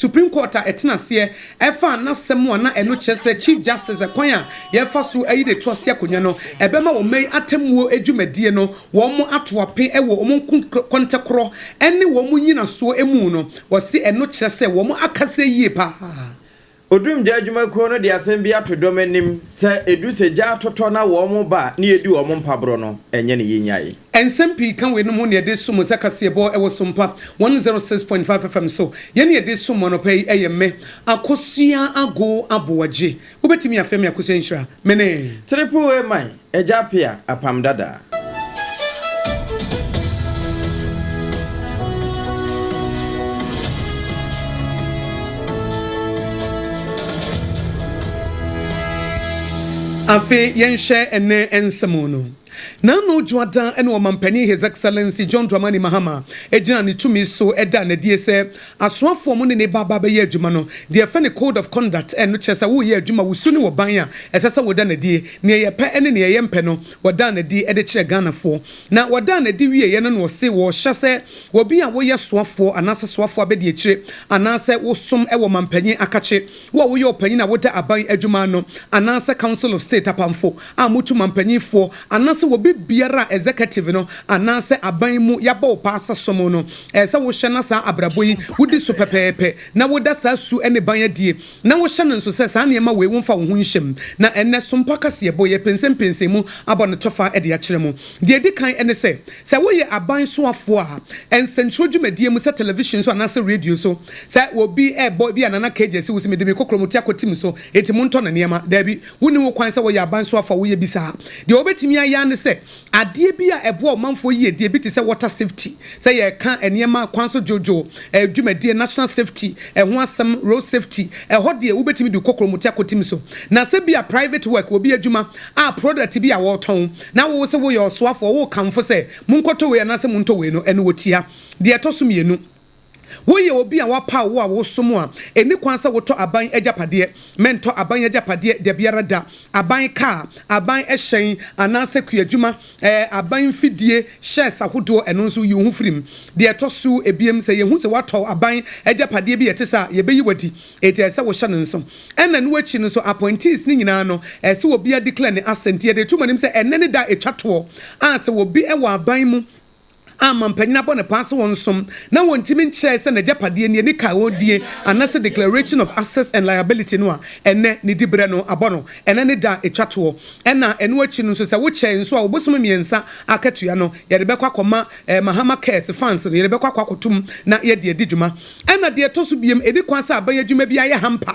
Supreme Court a ɛtena aseɛ ɛfaa n'asɛm a na ɛno kyerɛ sɛ Chief Justice ɛkwan a yɛfa so ayi de to ase akonnwa no ɛbɛma wɔn yi atemmuo dwumadie no wɔn ato ape wɔ wɔn nkɔntɛkorɔ ne wɔn nyinasoɔ mu no, wɔse ɛno kyerɛ sɛ wɔn akasa yie paa. Odumgya adwumakuo no de asɛm bi ato dɔm anim sɛ ɛdu sɛ gya atotɔ na wɔn ba a ne yɛdi wɔn mpaborɔ no, ɛnyɛ ne yɛnyae. Nsɛm pii ka weinom ho na yɛde som sɛ kaseɛbɔ wɔ Sompa 106.5 FM so. Yɛn a yɛde som mo anɔpa yi yɛ me, Akosua Ago Aboagye. Wobɛtumi afrɛ me Akosua Nhyira. Me ne. Triple A man, Agya Apea, Apam Dada. Afei yɛnhwɛ ɛnnɛ nsɛm no. N'ano Dwoada ne Ɔmanpanin His Excellency John Dramani Mahama gyinaa ne tumi so daa no adie sɛ asoafoɔ a wɔne ne ba aba abɛyɛ adwuma no, deɛ yɛfrɛ no Code of Conduct no kyerɛ sɛ woreyɛ adwuma wo su ne wo ban a ɛsɛ sɛ woda no adie, neɛ yɛpɛ ne neɛ yɛmpɛ no wɔdaa no adi de kyerɛɛ Ghanafoɔ. Na wɔdaa no adi wieeɛ no na wɔse wɔrehyɛ sɛ obi a woyɛ soafoɔ anaasɛ soafoɔ abadiakyire anaasɛ wosom wɔ manpanyin akakye, Wo a woyɛ ɔpanyin a woda aban adwuma ano, anaasɛ Council of State apamfo a motu mampanyin-foɔ, anaasɛ obi biara a Executive no anaasɛ aban mu yɛabɔ wo paa sɛ som no, ɛsɛ sɛ wohwɛ na saa abrabɔ yi wodi so pɛpɛɛpɛ, na woda saa su ne ban adie, na wohyɛ no nso sɛ saa nneɛma wei womfa wo ho nhyɛ mu. Na ɛnnɛ, sompa kaseɛbɔ, yɛpɛnsɛmpɛnsɛn mu abɔ no tɔfa de akyerɛ mo. Deɛ ɛdi kan ne sɛ, sɛ woyɛ aban soafoɔ a, nsɛnkyerɛw dwumadie mu sɛ television so anaasɛ radio so, sɛ obi rebɔ, ebia Nana Kagye asi wo sɛ mede me kokromoti akɔtim so, enti montɔ no nneɛma. Daabi, wonni ho kwan sɛ woyɛ aban soafoɔ a woyɛ bi saa. Deɛ wobɛtumi ayɛ ara ne sɛ, adeɛ bi a ɛboa ɔmanfoɔ yiedie bi te sɛ water safety, sɛ yɛreka nneɛma kwan so dwoodwoo dwumadie, national safety, ɛho asɛm, road safety, ɛhɔ deɛ wobɛtumi de wo kokromoti akɔtim so. Na sɛ bi a private work, obi adwuma a product bi a wɔretɔn, Na wo se woyɛ ɔsoafoɔ, worekamfo sɛ, Monkɔtɔ wei anaasɛ montɔ wei no, ɛno wɔtia. Deɛ ɛtɔ so mmienu, woyɛ obi a wɔapaw wo a wosom a, ɛnni kwan sɛ wotɔ aban agyapadeɛ. Mɛntɔ aban agyapadeɛ dabiara da, aban kaa, aban hyɛn, anaasɛ kuadwuma, ɛɛ, aban mfidie, shares ahodoɔ, ɛno nso yi wo ho firi mu. Deɛ ɛtɔ so ebiem, sɛ yɛhu sɛ woatɔ aban agyapadeɛ bi a ɛte saa a, yɛbɛyi wo adi. Enti ɛsɛ sɛ wohyɛ no nso. Ɛna ɛno akyi no nso appointees no nyinaa no ɛsɛ sɛ obiara declare ne asset. Nti yɛde to mo anim sɛ ɛnnɛ ne da a ɛtwa toɔ a sɛ obi wɔ aban mu a manpanyin abɔ no paa sɛ ɔnsom na wɔntumi nkyerɛɛ sɛ n'agyapadeɛ nie, ne ka a ɔredie anaasɛ declaration of assets and liability no a, ɛnnɛ ne diberɛ no abɔ no. Ɛnnɛ ne da a ɛtwa toɔ. Ɛna ɛno akyi no nso sɛ wokyɛe nso a wo bosome mmiɛnsa akatua no yɛde bɛkɔ akɔma Mahama Cares funds no yɛde bɛkɔ akɔ akɔtom na yɛde adi dwuma. Ɛna deɛ ɛtɔ so biom, ɛni kwan sɛ aban adwuma bi ayɛ hamper,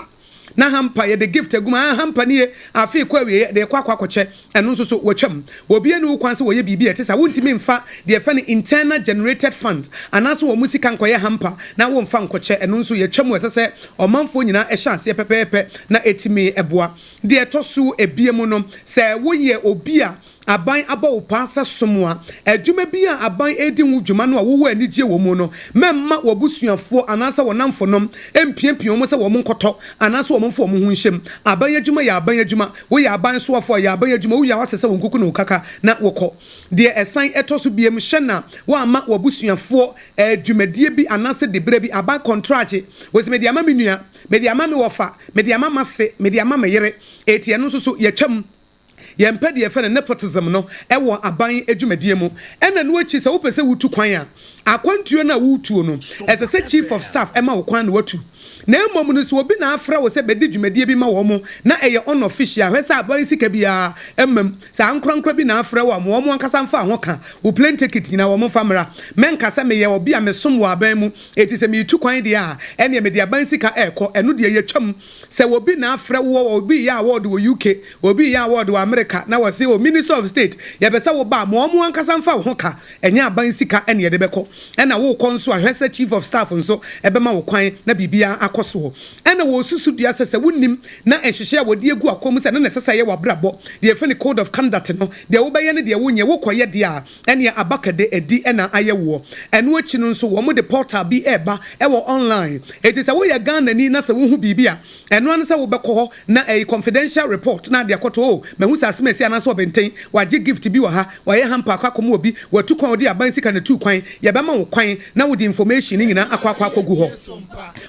na hamper yɛde gift agu mu, ah hamper nie, afe rekɔ awieɛ yɛde rekɔ akɔ akɔkyɛ, ɛno nso so wɔatwam. Obiara nni ho kwan sɛ wɔyɛ biribi a ɛte saa. Wontumi mfa deɛ yɛfrɛ no internal generated funds anaasɛ wɔn sika nkɔyɛ hamper na womfa nkɔkyɛ, ɛno nso yɛatwam. Ɛsɛ sɛ ɔmanfoɔ nyinaa hyɛ aseɛ pɛpɛɛpɛ na ɛtumi boa. Deɛ ɛtɔ so biom no, sɛ woyɛ obi a Aban abɔ wo paa sɛ som a, adwuma bi a aban redi ho dwuma no a wowɔ anigyeɛ wɔ mu no, mɛmma w'abusuafoɔ anaasɛ wo nnamfonom mpiapia wɔn sɛ wɔnkɔtɔ anaasɛ wɔmfa wɔn ho nhyɛ mu. Aban adwuma yɛ aban adwuma. Woyɛ aban soafoɔ a, yɛ aban adwuma. Wowie a, woasesa wo nkuku ne wo kaka na wokɔ. Deɛ ɛsan tɔ so biom, hyɛ na woamma w'abusuafoɔ dwumadie bi anaasɛ diberɛ bi, aban kɔntrakye, wose mede ama me nua, mede ama me wɔfa, mede ama m'ase, mede ama me yere, enti ɛno nso so yɛtwam. Yɛmpɛ deɛ yɛfrɛ no nepotism no wɔ aban dwumadie mu. Ɛna ɛno akyi sɛ wopɛ sɛ wotu kwan a, akwantuo no a woretuo no, ɛsɛ sɛ Chief of Staff ma wo kwan na woatu. Na mmom no sɛ obi na afrɛ wo sɛ bɛdi dwumadie bi ma wɔn na ɛyɛ unofficial, hwɛ sɛ aban sika biara mma mu. Sɛ ankorankora bi na afrɛ wo a, ma wɔn ankasa mfa ho ka. Wo plane ticket nyinaa wɔn mfa mmra. Mɛnka sɛ meyɛ obi a mesom wɔ aban mu, enti sɛ meretu kwan deɛ a, ɛnneɛ mede aban sika rekɔ. Ɛno deɛ yɛtwam. Sɛ obi na afrɛ woɔ, obi reyɛ award wɔ UK, obi reyɛ award wɔ America na wɔse oh Minister of State yɛpɛ sɛ woba a, ma wɔn ankasa mfa wo ho ka, ɛnyɛ aban sika na yɛde bɛkɔ. Ɛna worekɔ nso a, hwɛ sɛ Chief of Staff nso bɛma wo kwan na biribiara akɔ soɔ. Ɛna wɔresusu dua sɛ sɛ wonnim na nhyehyɛe a wɔde agu akwan mu sɛ ɛno na ɛsɛ sɛ ɛyɛ w'abrabɔ, deɛ yɛfrɛ no code of conduct no, deɛ wobɛyɛ ne deɛ wonyɛ, wokɔyɛ deɛ a, ɛneɛ abakɛdɛ adi na ayɛ woɔ. Ɛno akyi no nso wɔn de portal bi reba wɔ online. Enti sɛ woyɛ Ghanani na sɛ wohu biribi a, ɛno ara ne sɛ wobɛkɔ hɔ na ɛyɛ confidential report na ade akɔto, oh mahu sɛ Asemasi anaasɛ Ɔbɛnten wagye gift bi wɔ ha, wayɛ hamper akɔ akɔma obi, watu kwan, ɔde aban sika na ɛtuu kwan, yɛbɛma. Yɛbɛma wo kwan na wode information no nyinaa akɔ akɔ akɔgu hɔ.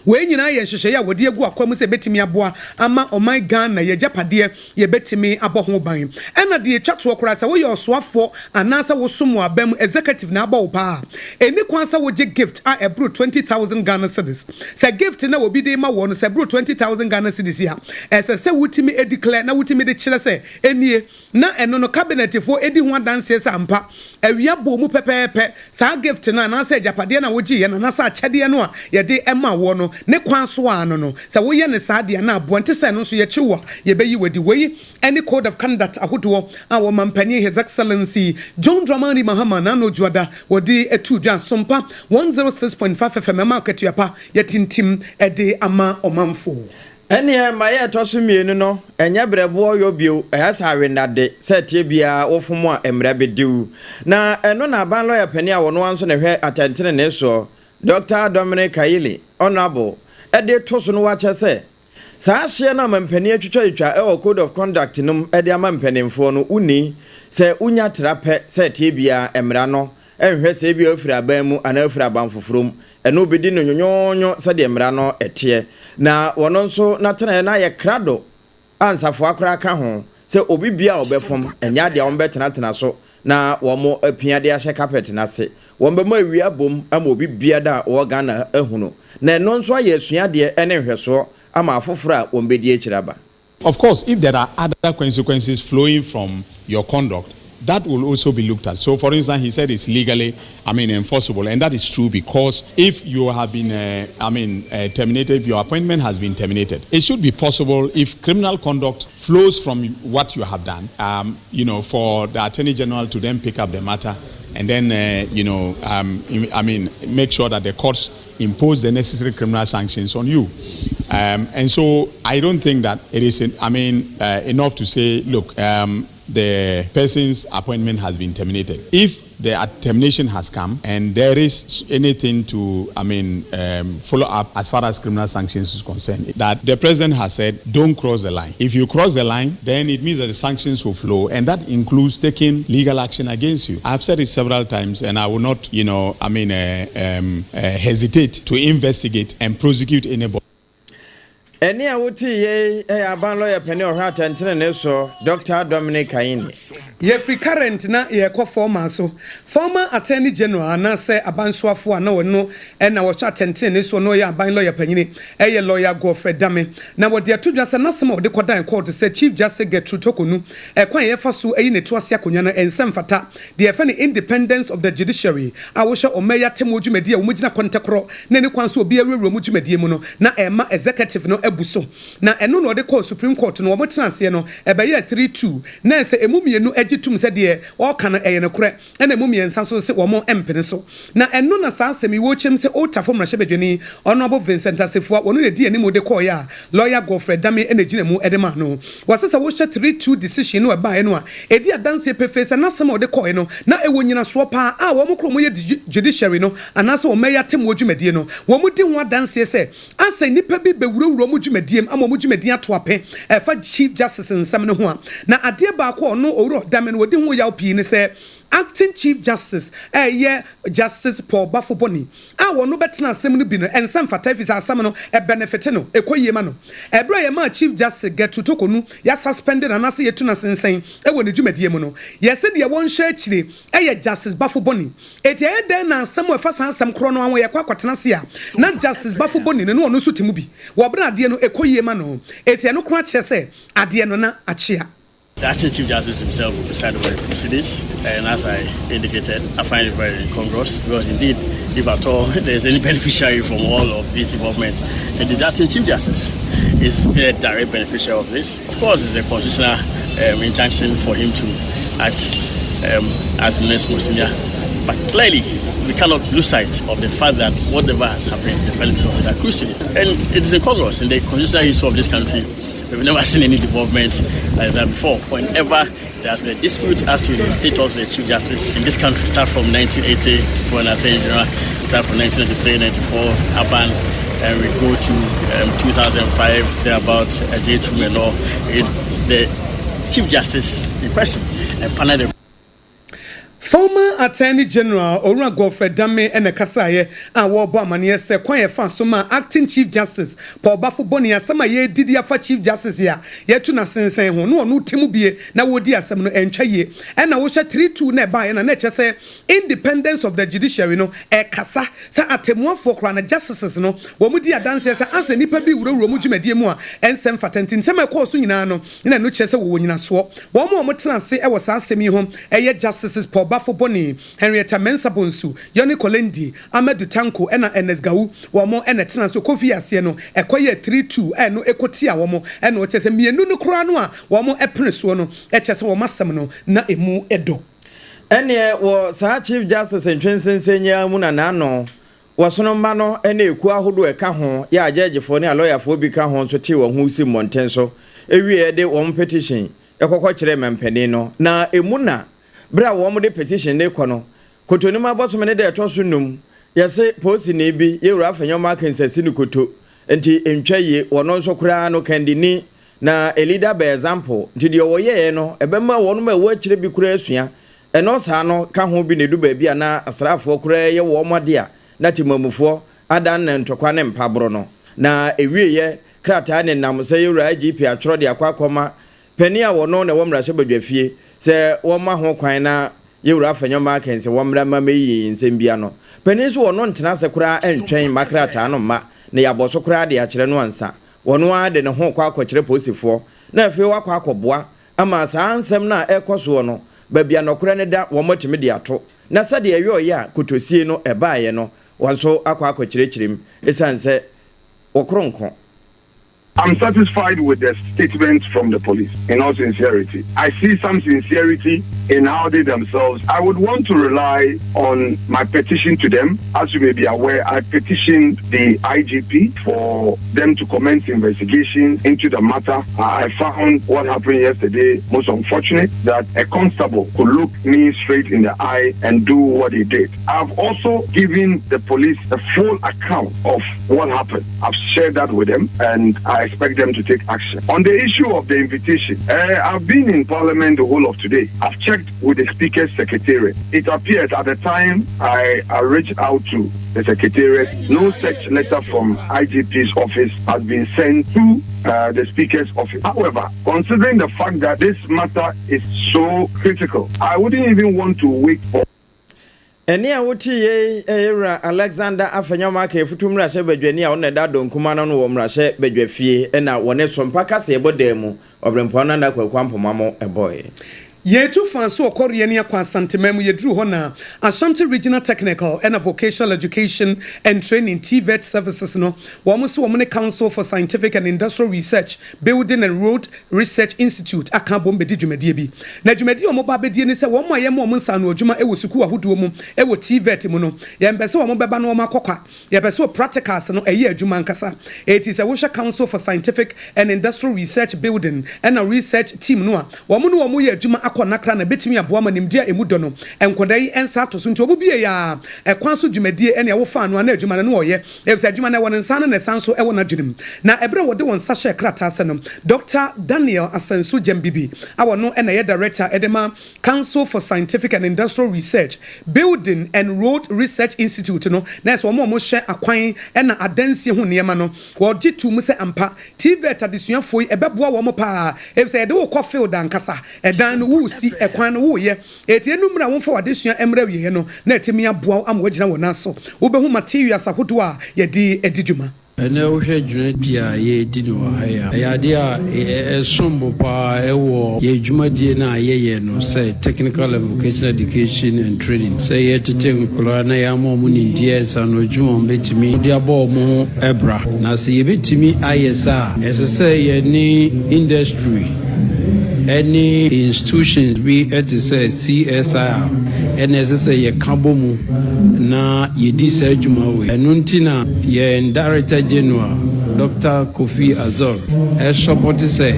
Wei nyinaa yɛ nhyehyɛeɛ a wɔde agu akwan mu sɛ ɛbɛtumi aboa ama ɔman Ghana, yɛn agyapadeɛ, yɛbɛtumi abɔ ho ban. Ɛna deɛ ɛtwa toɔ koraa, sɛ woyɛ ɔsoafoɔ anaasɛ wosom wɔ aban mu, executive na abɔ wo paa a, ɛnni kwan sɛ wogye gift a ɛboro 20,000 Ghana cedis. Sɛ gift no a obi de rema woɔ no, sɛ ɛboro 20,000 Ghana cedis a, ɛsɛ sɛ wotumi declare na wotumi de kyerɛ sɛ ɛnie. Na ɛno no, kabinɛtfoɔ di ho adanseɛ sɛ ampa, awia bɔɔ mu pɛpɛɛpɛ, saa gift no anaasɛ agyapadeɛ no a wogyeeɛ no anaasɛ akyɛdeɛ no a yɛde maa woɔ no, ne kwan so ara no no, sɛ woyɛ no saa deɛ a na aboa, nte sɛ ɛno nso yɛkye wo a, yɛbɛyi wo adi. Wei ne Code of Conduct ahodoɔ a Ɔmanpanin His Excellency John Dramani Mahama Nano Dwoada wɔde too dwa. Sompa 106.5 FM ɛma akatua pa yɛtintim de ama ɔmanfoɔ. Ɛnneɛ ma yɛ ɛtɔ so mmienu no, ɛnyɛ berɛboɔ yɔ bio, ɛyɛ sɛ awennade, sɛ ɛteɛ biara wofom a mmara bɛdi wo. Na ɛno na aban lɔya panin a ɔno ara nso na ɛhwɛ atɛntenenee soɔ, Dɔkta Dominic Ayine, Honourable, de reto so no wakyɛ sɛ, saa hyeɛ no a mampanin atwitwatwitwa wɔ Code of Conduct no mu de ama mpanimfoɔ no, wonni, sɛ wonya tra pɛ sɛ ɛteɛ biara mmara no nhwɛ sɛ ebia wofiri aban mu anaa wofiri aban foforɔ mu, ɛno wobɛdi no nwonwonwo sɛdeɛ mmara no teɛ. Na wɔn nso n'atenaeɛ no ayɛ krado a nsafoa koraa ka ho, sɛ obi biara a ɔbɛfom, ɛnyɛ adeɛ a wɔbɛtenatena so na wɔapia de ahyɛ carpet no ase. Wɔbɛma awia abom ama obi biara a ɔwɔ Ghana ahunu. Na ɛno nso ayɛ asuadeɛ ne nhwɛsoɔ ama afoforɔ a wɔbɛdi akyire aba. Of course, if there are other consequences flowing from your conduct, that will also be looked at. So, for instance, he said it's legally, I mean, enforceable, and that is true because if you have been, I mean, terminated, if your appointment has been terminated, it should be possible if criminal conduct flows from what you have done, for the Attorney General to then pick up the matter and then, I mean, make sure that the courts impose the necessary criminal sanctions on you. And so I don't think that it is, I mean, enough to say, look, the person's appointment has been terminated. If the termination has come and there is anything to, I mean, follow up as far as criminal sanctions is concerned, that the president has said, don't cross the line. If you cross the line, then it means that the sanctions will flow, and that includes taking legal action against you. I've said it several times, and I will not, I mean, hesitate to investigate and prosecute anybody. Ɛnne a wotee yei yɛ aban lɔya panin a ɔhwɛ atɛntenenee soɔ, Dɔkta Dominic Ayine. Yɛfiri current na yɛrekɔ former so. Former Attorney General anaasɛ aban soafoɔ a na ɔno na ɔhwɛ atɛntenenee soɔ na ɔyɛ aban lɔya panyini yɛ Lɔya Godfrey Dame. Na wɔde ato dwa sɛ n'asɛm a ɔde kɔdan kɔɔto sɛ Chief Justice Gertrude Torkornoo ɛkwan a yɛfa so yi ne to ase akonnwa no ɛnsɛ mfata deɛ yɛfrɛ no Independence of the Judiciary a wohyɛ ɔman yi atemmuo dwumadie a wɔgyina kɔntɛkorɔ na ɛni kwan sɛ obiara wurawura wɔn dwumadie mu no na ɛrema Executive no abu so. Na ɛno na ɔde kɔɔ Supreme Court no, wɔtenaa aseɛ no, ɛbɛyɛɛ 3-2. Na ɛsɛ ɛmu mmienu gye tom sɛ deɛ ɔreka no ɛyɛ nokorɛ, ɛna ɛmu mmiɛnsa nso se wɔn mpene so. Na ɛno na saa asɛm yi wɔrekyerɛ mu sɛ Old Tafo mmarahyɛbadwani Honourable Vincent Asefua, ɔno na ɛdii anim de kɔeɛ a Lawyer Godfrey Dame na ɛgyina mu de maa no. Wɔse sɛ wohwɛ 3-2 decision no a ɛbaeɛ no a, ɛdi adanseɛ pefee sɛ n'asɛm a ɔde kɔeɛ no na ɛwɔ nyinasoɔ paa a wɔn koro wɔyɛ judiciary no anaasɛ wɔn mɛyɛ atemmuo dwumadie no wɔn di ho adanseɛ sɛ asɛ nnipa bi bɛwurawura wɔn dwumadie mu ama wɔn dwumadie ato apɛ ɛfa Chief Justice nsɛm no ho a na adeɛ baako a ɔno Owura Ɔdame no ɔdi ho yaw pii ne sɛ Acting Chief Justice a ɛyɛ Justice Paul Baffoe-Bonnie a ɔno bɛtena asɛm no bi no ɛnsɛ mfata efisɛ asɛm no ɛbɛnɛfete no, ɛkɔ yie ma no. Ɛberɛ a yɛmaa Chief Justice Gertrude Torkornoo yɛasuspɛnde no anaasɛ yɛtu no asensɛn wɔ ne dwumadie mu no, yɛse deɛ wɔnhyɛ akyire yɛ Justice Baffoe-Bonnie. Enti ɛyɛ dɛn na asɛm a ɛfa saa asɛm korɔ no ara ho yɛkɔ akɔtena ase a na Justice Baffoe-Bonnie no ne ɔno nso te mu bi wɔ berɛ a adeɛ no ɛkɔ yie ma no? Enti ɛno koraa kyerɛ sɛ adeɛ no na akyea. The acting Chief Justice himself will preside over the proceedings, and as I indicated, I find it very incongruous because indeed, if at all there is any beneficiary from all of these developments, so the acting Chief Justice is a direct beneficiary of this. Of course, it's a constitutional injunction for him to act as the next most senior, but clearly we cannot lose sight of the fact that whatever has happened, the benefit of it accrues to him. And it is incongruous in the constitutional history of this country. We've never seen any development like that before. Whenever there's been a dispute as to the status of the Chief Justice in this country, start from 1980 for an Attorney General, start from 1993, 94, Aban, and we go to 2005, thereabout, J. Truman Law, the Chief Justice in question and panel the. Former Attorney General Owura Godfred Dame na ɛkasaeɛ a wɔrebɔ amaneɛ sɛ kwan a ɛfa so ma Acting Chief Justice Paul Baffoe-Bonnie asɛm a yɛredidi afa Chief Justice a yɛatu no asensɛn ho na ɔno te mu bie na wɔredi asɛm no ɛntwa yie. Ɛna wohwɛ 3-2 na ɛbaeɛ na na ɛkyerɛ sɛ independence of the judiciary no ɛkasa sɛ atemmuafoɔ koraa no justices no wɔn di adanseɛ sɛ asɛ nnipa bi wurawura mu dwumadie mu a ɛnsɛ mfata nti nsɛm a ɛkɔɔ so nyinaa no na ɛno kyerɛ sɛ wɔwɔ nyinasoɔ. Wɔn a wɔtena ase wɔ saa asɛm yi ho yɛ Justices Paul Baffoe-Bonnie, Henrietta Mensah-Bonsu, Yonny Kulendi, Amadu Tanko ɛna Ernest Gaewu. Wɔn na ɛtena ase kɔfii aseɛ no ɛkɔyɛɛ 3-2 a ɛno ɛkɔtia wɔn ɛna ɔkyerɛ sɛ mmienu no koraa no a wɔn pene soɔ no kyerɛ sɛ wɔn asɛm no na ɛmu dɔ. Ɛnneɛ wɔ saa Chief Justice ntwensensɛn yi ara mu na n'ano wɔsono mma no ne ekuo ahodoɔ a ɛka ho yɛ a gyɛɛgyefoɔ ne alɔyafoɔ bi ka ho nso tee wɔn ho si mmɔnten so wieɛ de wɔn petition kɔkɔ kyerɛɛ mampanin no. Na emu na berɛ a wɔn de petition no rekɔ no, Kotonim abosome ne da ɛtɔ so num, yɛse polisini bi, Yewura Afenyo Markins asi no koto, nti ntwa yie, wɔno nso koraa no kandini na a leader by example, nti deɛ wɔyɛeɛ no ɛbɛma wɔnom a ɛwɔ akyire bi koraa asua. Ɛno saa no ka ho bi na ɛdu baabi a na asraafoɔ koraa yɛ wɔn ade a na temamufoɔ adannan ntɔkwa ne mpaboro no. Na ɛwieɛ krataa nenam sɛ Yɛwura IGP atwerɛ de akɔ akɔma panin a wɔno na ɛwɔ mmarahyɛbadwafie sɛ wɔmma ho kwan na Yɛwura Afenyo Markin sɛ wɔmmra mma mɛyiyi nsɛm bi ano. Panin nso wɔno ntena ase koraa ntwɛn mma krataa no mma na yɛabɔ so koraa de akyerɛ no ansa. Wɔno ara de ne ho rekɔ akɔkyerɛ polisifoɔ na afei wakɔ akɔboa ama saa nsɛm no a ɛrekɔ soɔ no, baabi a nɔkorɛ no da, wɔatumi de ato, na sɛdeɛ ɛyɔeɛ a kotosie no baeɛ no, wɔn nso akɔ akɔkyerɛkyerɛ mu, ɛsiane sɛ wɔkoro nko. I'm satisfied with the statement from the police, in all sincerity. I see some sincerity in how they themselves. I would want to rely on my petition to them. As you may be aware, I petitioned the IGP for them to commence investigation into the matter. I found what happened yesterday most unfortunate, that a constable could look me straight in the eye and do what he did. I've also given the police a full account of what happened. I've shared that with them and I expect them to take action. On the issue of the invitation, I've been in Parliament the whole of today. I've checked with the Speaker's Secretariat. It appears at the time I reached out to the Secretariat, no such letter from IGP's office has been sent to the Speaker's office. However, considering the fact that this matter is so critical, I wouldn't even want to wait for Ɛnne a wote yei yɛ Wura Alexander Afenyo-Markin Afutu Mmarahyɛ Badwani a ɔno na ɛda Donkuma ano no wɔ Mmarahyɛ Badwafie na wɔne Sompa Kaseɛbɔ dan mu Ɔberempɔn Nana Kwaku Ampomamo bɔe. Yɛtu faa so ɔkɔreɛ ne akɔ Asanteman mu, yɛduruu hɔ na Ashanti Regional Technical ɛna Vocational Education and Training, TVET, Services no, wɔn se wɔn ne Council for Scientific and Industrial Research, Building and Road Research Institute aka abom bɛdi dwumadie bi. Na dwumadie a wɔba abɛdie ne sɛ wɔn a yɛma wɔn nsaano adwuma wɔ sukuu ahodoɔ mu wɔ TVET mu no, yɛmpɛ sɛ wɔn bɛba na wɔn akɔ kwa. Yɛpɛ sɛ practicals no ɛyɛ adwuma ankasa. Enti sɛ wohwɛ Council for Scientific and Industrial Research Building ɛna Research Team no a, wɔn ne wɔn yɛ adwuma akɔ nnakra na ɛbɛtumi aboa ma nimdeɛ a ɛmu dɔ no nkwadaa yi nsa ato so. Nti wɔn bue yɛ a, ɛkwan so dwumadie ɛne ɛwofa ano a na adwuma no na wɔyɛ. Efisɛ adwuma no, ɛwɔ ne nsa ano na ɛsan nso wɔ n'adwene mu. Na ɛberɛ a wɔde wɔn nsa hyɛɛ krataa ase no, Dɔkta Daniel Asenso Gyambibi a ɔno na ɛyɛ Director de ma Council for Scientific and Industrial Research, Building and Road Research Institute no, na ɛsɛ wɔn a wɔhyɛ akwan na adansie ho nneɛma no, wɔgye too mu sɛ ampa, TVET adesuafoɔ yi, ɛbɛboa wɔn pa ara, efisɛ yɛde wo kɔ field ankasa, ɛdan no woresi, ɛkwan no woreyɛ. Enti enu mmere a womfa w'adesua mmra awieɛ no na atumi aboa wo ama woagyina wo nan so. Wobɛhu materials ahodoɔ a yɛde di dwuma. Ɛnnɛ wohwɛ dwumadie a yɛredi no wɔ ha yi a, ɛyɛ adeɛ a ɛsom bo pa ara wɔ yɛn dwumadie no a yɛyɛ no sɛ Technical and Vocational Education and Training, sɛ yɛtete nkwadaa na yɛama wɔn nimdeɛ nsaano adwuma a wɔbɛtumi de abɔ wɔn ho bra. Na sɛ yɛbɛtumi ayɛ saa a, ɛsɛ sɛ yɛne industry ne institutions bi te sɛ CSIR na ɛsɛ sɛ yɛka bɔ mu na yɛdi saa adwuma wei. Ɛno nti na yɛn Director General, Dɔkta Kofi Azor, sɔpɔte sɛ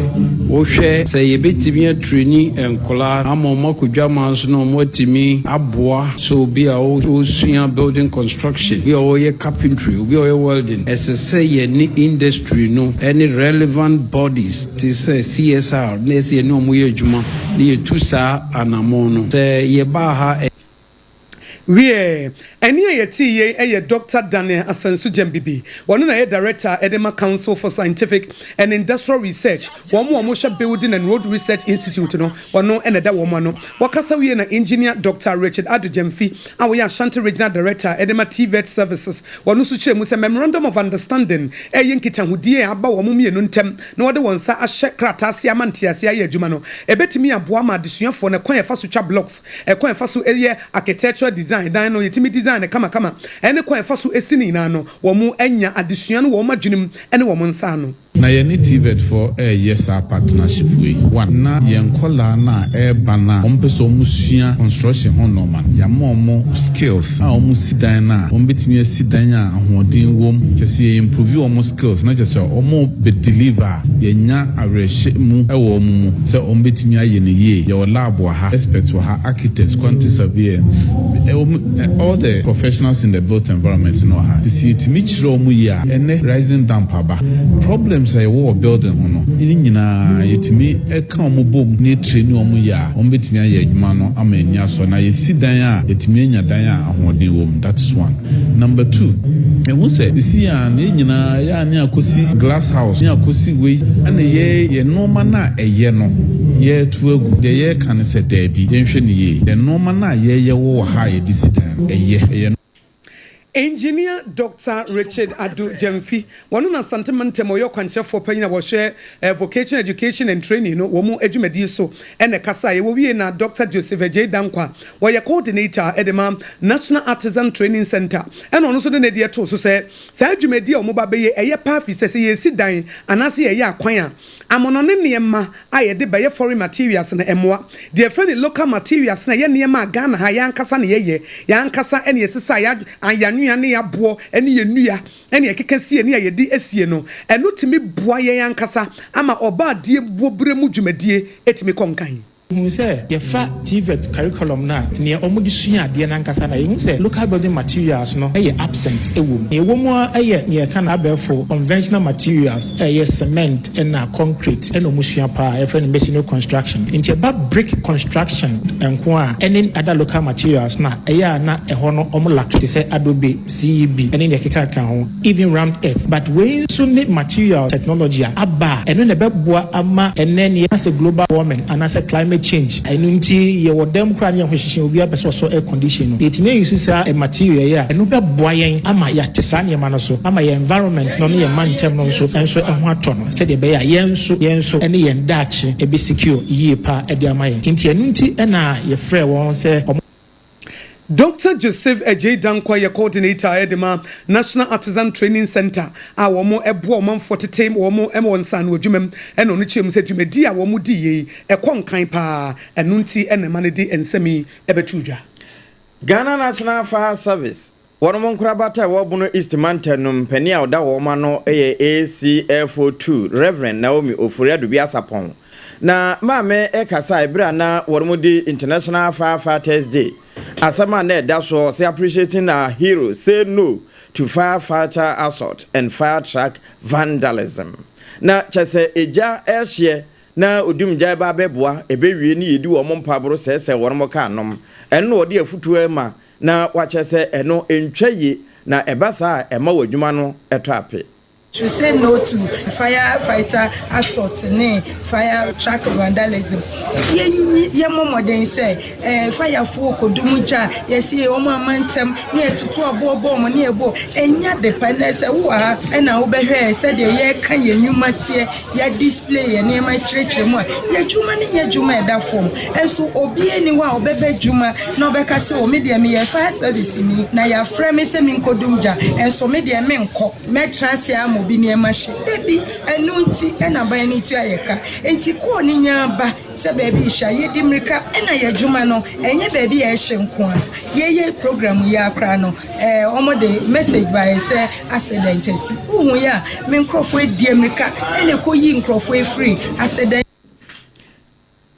wohwɛ sɛ yɛbɛtumi atreni nkwadaa ama wɔn akɔ dwaman so na wɔatumi aboa sɛ obi a ɔresua building construction, obi a ɔreyɛ carpentry, obi a ɔreyɛ welding, ɛsɛ sɛ yɛne industry no ne relevant bodies te sɛ CSR na ɛsɛ yɛne wɔn yɛ adwuma na yɛtu saa anammɔn no. Sɛ yɛbaa ha. Wiɛ, ɛnne a yɛtee yei yɛ Dɔkta Daniel Asansu Gyambibi. Ɔno na ɛyɛ Director de ma Council for Scientific and Industrial Research, wɔn a wɔhwɛ Building and Road Research Institute no, ɔno na ɛda wɔn ano. Wɔkasa wie na Engineer Dɔkta Richard Addo Gyamfi a ɔyɛ Ashanti Regional Director de ma TVET Services, ɔno nso kyerɛɛ mu sɛ Memorandum of Understanding reyɛ nkitahodie a aba wɔn mmienu ntam na wɔde wɔn nsa ahyɛ krataa ase ama nteaseɛ ayɛ adwuma no, ɛbɛtumi aboa ma adesuafoɔ no ɛkwan a yɛfa so twa blocks, ɛkwan a yɛfa so yɛ architectural design, dan no yɛtumi design no kamakama, ɛne kwan a yɛfa so si no nyinaa no, wɔanya adesua no wɔ wɔn adwene mu ne wɔn nsa ano. Na yɛne TVET foɔ reyɛ saa partnership wei. One, na yɛn nkwadaa no a ɛreba no a wɔpɛ sɛ wɔsua construction ho nnoɔma no, yɛama wɔn skills a wɔsi dan no a wɔbɛtumi asi dan a ahoɔden wɔ mu. Kyerɛ sɛ yɛ improve wɔn skills na kyerɛ sɛ wɔbɛ deliver a, yɛnya awerɛhyɛmu wɔ wɔn mu sɛ wɔbɛtumi ayɛ no yie. Yɛwɔ lab wɔ ha, experts wɔ ha, architects, quantity surveyor, all the professionals in the built environment no wɔ ha. Nti sɛ yɛtumi kyerɛ wɔn yie a, ɛnnɛ rising damp aba. Problems a yɛwɔ wɔ building ho no, ne nyinaa yɛtumi ka wɔn bom na yɛ train wɔn yie a, wɔbɛtumi ayɛ adwuma no ama ani asɔ. Na yɛsi dan a, yɛtumi anya dan a ahoɔden wɔ mu. That is one. Number two, yɛhu sɛ sisi a na yɛn nyinaa yɛ a ne akɔsi glass house, ne akɔsi wei, ɛna yɛ yɛn nnoɔma no a ɛyɛ no yɛreto agu. Deɛ yɛreka ne sɛ daabi, yɛnhwɛ no yie. Yɛn nnoɔma no a yɛyɛ wɔ ha a yɛde si dan no, ɛyɛ, ɛyɛ. Engineer Doctor Richard Adu Gyamfi, wɔno na Asante Mantam ɔyɛ ɔkwankyerɛfoɔ panyin a wɔhwɛ Vocational Education and Training no wɔn dwumadie so na ɛkasaeɛ. Wɔwie na Doctor Joseph Adjei Dankwah, wɔyɛ Coordinator de ma National Artisan Training Centre ɛna ɔno nso de ne deɛ too so sɛ saa dwumadie a wɔba bɛyɛ ɛyɛ paa firi sɛ sɛ yɛresi dan anaasɛ yɛreyɛ akwan a amonɔne nneɛma a yɛde bɛyɛ foreign materials no mmoa. Deɛ yɛfrɛ no local materials no ɛyɛ nneɛma a Ghana ha yɛn ankasa na yɛyɛ, yɛn ankasa na yɛsesa yɛn anwea ne yɛn aboɔ ne yɛn nnua ne yɛkeka sie ne a yɛde sie no, ɛno tumi boa yɛn ankasa ama ɔbaadeɛ buoberɛ mu dwumadie tumi kɔ nkan. Yɛhu sɛ yɛfa TVET curriculum no a, nea wɔde sua adeɛ no ankasa no a, yɛhu sɛ local building materials no yɛ absent wɔ mu. Nea ɛwɔ mu ara yɛ nea yɛka no abɛɛfo conventional materials a ɛyɛ cement na concrete na wɔsua pa ara, yɛfrɛ no masonry construction. Nti ɛba brick construction nko a, ɛne other local materials no a, ɛyɛ a na ɛhɔ no wɔn lack te sɛ adobe, CEB ne nea ɛkekaka ho, even rammed earth. But wei nso ne material technology a aba a ɛno na ɛbɛboa ama ɛnnɛ nea yɛka sɛ global warming anaasɛ climate change, ɛno nti yɛwɔ dan mu koraa ne yɛn ho hyehye obiara pɛ sɛ ɔsɔ air condition no. Yɛtumi ayi so saa material yi a, ɛno bɛboa yɛn ama yɛate saa nneɛma no so ama yɛn environment no ne yɛn mantam no nso nso ho atɔ no sɛdeɛ ɛbɛyɛ a yɛn nso yɛn nso ne yɛn daakye ɛbɛ secure yie paa de ama yɛn. Nti ɛno nti na yɛfrɛɛ wɔn sɛ wɔn. Dɔkta Joseph Adjei Danquah yɛ Coordinator de ma National Artisan Training Centre a wɔn boa ɔmanfoɔ tete wɔn ma wɔ nsaano adwuma mu ɛna ɔno kyerɛ mu sɛ dwumadie a wɔn di yei ɛkɔ nkan paa ɛno nti na ɛma no de nsɛm yi bɛto dwa. Ghana National Fire Service Wɔnom nkorabata a ɛwɔ Bono East mantam no mpanin a ɔda wɔn ano yɛ ACFO 2 Rev. Naomi Ofori Adubi Asapɔn. Na maame kasae bere a na wɔnom di International Fire Fighters Day asɛm a na ɛda soɔ sɛ Appreciating Our Heroes, Say No to Fire Fighter Assault and Fire Truck Vandalism. Na kyɛ sɛ egya rehyeɛ na odumgya reba abɛboa, ɛbɛwie ne yɛdi wɔn mpaaboro sɛesɛe wɔnom kaa nom. Ɛno na wɔde afutuo rema na wakyerɛ sɛ ɛno ntwa yie, na ɛba saa a ɛma w'adwuma no tɔ ape. To say no to fire fighter assault ne fire truck vandalism. Yɛnyi yɛmmɔ mmɔden sɛ ɛɛ firefoɔ kɔdum gya a yɛsi wɔn ama ntɛm ne yɛtoto aboɔ bɔ wɔn ne yɛbɔ ɛnyɛ ade pa. Ɛnɛ sɛ wowɔ ha ɛna wobɛhwɛ sɛdeɛ yɛreka yɛn nnwuma teɛ, yɛ display yɛn nneɛma kyerɛkyerɛ mu a, yɛn adwuma no nyɛ adwuma a ɛda fam. Nso obiara nni hɔ a ɔbɛba adwuma na ɔbɛka sɛ, o me deɛ meyɛ fire service ni na yɛafrɛ me sɛ menkɔdum gya, nso me deɛ menkɔ, mɛtena ase ara ma obi nneɛma hye. Dabi, ɛno nti na aban no tua yɛn ka. Enti kɔɔ no nya ba sɛ baabi rehye a, yɛdi mmirika. Ɛna yɛn adwuma no, ɛnyɛ baabi a ɛhye nko ara. Yɛyɛ program yi ara koraa no, ɛɛ wɔde message baeɛ sɛ accident asi. Wohuiɛ a, me nkurɔfoɔ adi mmirika na ɛkɔyi nkurɔfoɔ afiri accident.